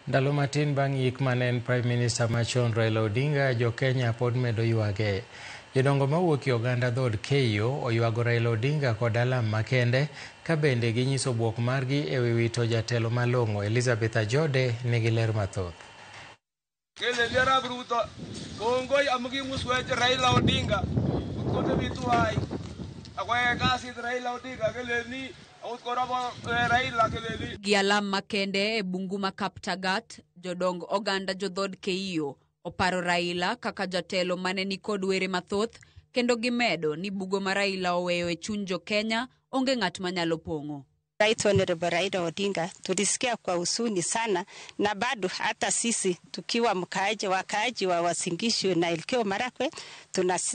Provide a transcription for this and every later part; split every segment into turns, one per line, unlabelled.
Ndalo matin bang' yik mane en Prime Minister machon Raila Odinga, jo-Kenya pod medo ywage. Jodongo mawuok e oganda dhood Keiyo oywago Raila Odinga kod alam makende ka bende ginyiso bwok margi e wi wito jatelo malong'o. Elizabeth Ajode nigi ler mathoth.
Keleli arap Ruto, kongoi amu kimuswech Raila Odinga kotebi tuwai akoyae kasit Raila Odinga keleni akot kora bo Raila keleni.
Gi alam makende e bungu ma Kaptagat, jodong oganda jodhod Keiyo oparo Raila kaka jatelo mane nikod were mathoth kendo gimedo ni bugo ma Raila oweyo e chuny jo-Kenya onge ng'at manyalo pong'o.
Right Honorable Raila Odinga tulisikia kwa huzuni sana, na bado hata sisi tukiwa mkaaji wakaaji wa Uasin Gishu na Elgeyo Marakwet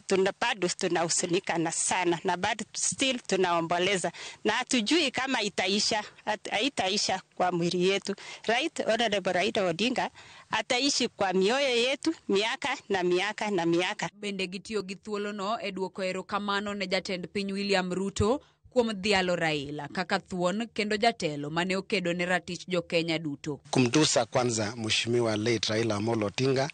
tuna bado tunahuzunika na sana, na bado still tunaomboleza na hatujui kama itaisha, haitaisha kwa mwili yetu. Right Honorable Raila Odinga ataishi kwa mioyo yetu miaka na miaka na miaka.
Bende gitiyo gi thuolono e duoko erokamano ne jatend piny William Ruto kuom dhialo Raila kaka thuon kendo jatelo mane okedo ne ratich jo-Kenya duto.
Kumtusa kwanza Mheshimiwa late Raila Amolo Odinga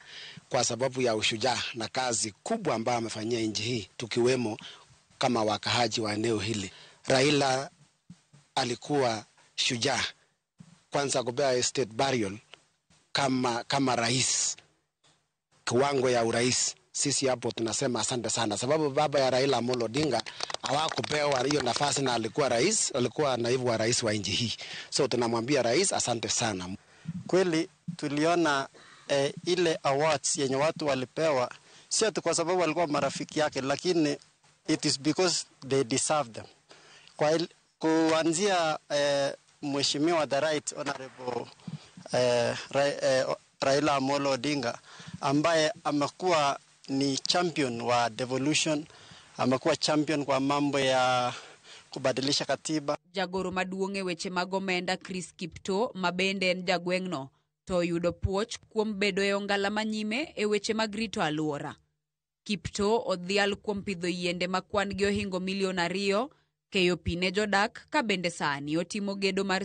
kwa sababu ya ushujaa na kazi kubwa ambayo amefanyia nchi hii, tukiwemo kama wakaaji wa eneo hili. Raila alikuwa shujaa, kwanza kupewa state burial kama rais, kiwango ya urais. Sisi hapo tunasema asante sana, sababu baba ya Raila Amolo Odinga hawakupewa hiyo nafasi na alikuwa rais, alikuwa naibu wa rais wa nchi hii. So tunamwambia rais asante sana.
Kweli tuliona ile awards yenye watu walipewa sio tu kwa sababu walikuwa marafiki yake, lakini it is because they deserve them. Kwa kuanzia Mheshimiwa the Right Honorable Raila Amolo Odinga ambaye amekuwa ni champion wa devolution, amekuwa champion kwa mambo ya kubadilisha katiba.
Jagoro maduong' e weche mag omenda Chris Kiptoo ma bende en jagweng'no to oyudo puoch kuom bedo e ongala manyime e weche mag rito alwora. Kiptoo odhial kuom pidho yiende ma kwan gi ohingo milion 2, keyo pi ne jodak ka bende sani otimo gedo mar